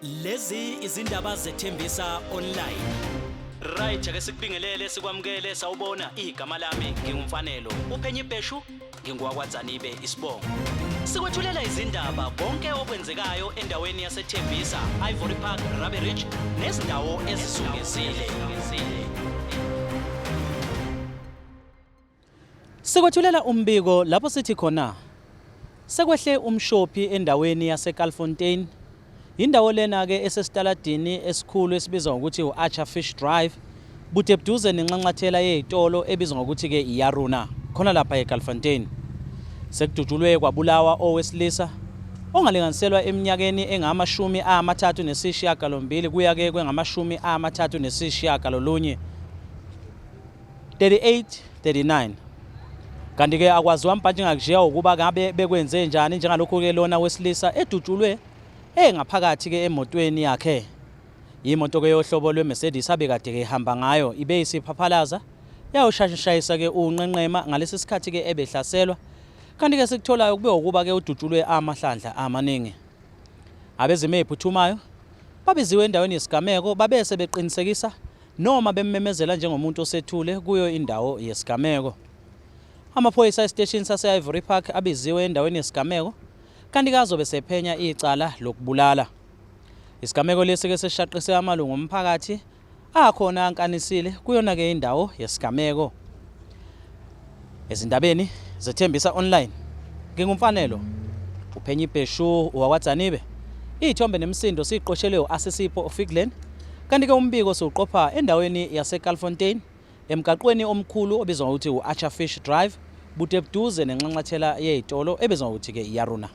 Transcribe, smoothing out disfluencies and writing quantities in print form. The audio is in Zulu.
Lezi izindaba zethembisa online. Right, ake sikubingelele sikwamukele sawubona igama lami ngingumfanelo. Uphenye ibheshu ngingowakwaDzanibe isibongo. Sikwethulela izindaba konke okwenzekayo endaweni yaseThembisa, Ivory Park, Rabie Ridge nezindawo ezizungezile. Sikwethulela umbiko lapho sithi khona sekwehle umshophi endaweni yaseKalfontein. Yindawo lena-ke esesitaladini esikhulu esibizwa ngokuthi u-Archer Fish Drive, budebuduze nenxanxathela yezitolo ebizwa ngokuthi-ke iYaruna, khona lapha eKalfontein. Sekudutshulwe kwabulawa owesilisa ongalinganiselwa eminyakeni engama-38 kuya-ke kwengama-39. 38 39 kanti ke akwaziwa mbhantshi ngakushiya ukuba ngabe bekwenze njani njengalokhu ke lona wesilisa edutshulwe engaphakathi ke emotweni yakhe. Imoto ke yohlobo lweMercedes abekade ke ehamba ngayo ibe isiphaphalaza yayoshashayisa ke unqenqema ngalesi sikhathi ke ebehlaselwa, kanti ke sikutholayo kube ukuba ke udutshulwe amahlandla amaningi. Abezimo eziphuthumayo babiziwe endaweni yesigameko babe sebeqinisekisa noma bemmemezela njengomuntu osethule kuyo indawo yesigameko. Amaphoyisa esiteshini sase-Ivory Park abiziwe endaweni yesigameko kanti kazobe sephenya icala lokubulala. Isigameko lesi ke seshaqise amalungu omphakathi akhona ankanisile kuyona-ke indawo yesigameko. Ezindabeni zeThembisa Online, nginguMfanelo uphenya ibheshu wakwaDzanibe. Iy'thombe nemisindo siyiqoshelwe u-Asisipho Figlen, kanti-ke umbiko siwuqopha endaweni yaseKalfontein, emgaqweni omkhulu obizwa ngokuthi u-Archer Fish Drive, budebuduze nenxanxathela yey'tolo ebizwa ngokuthi-ke iYaruna.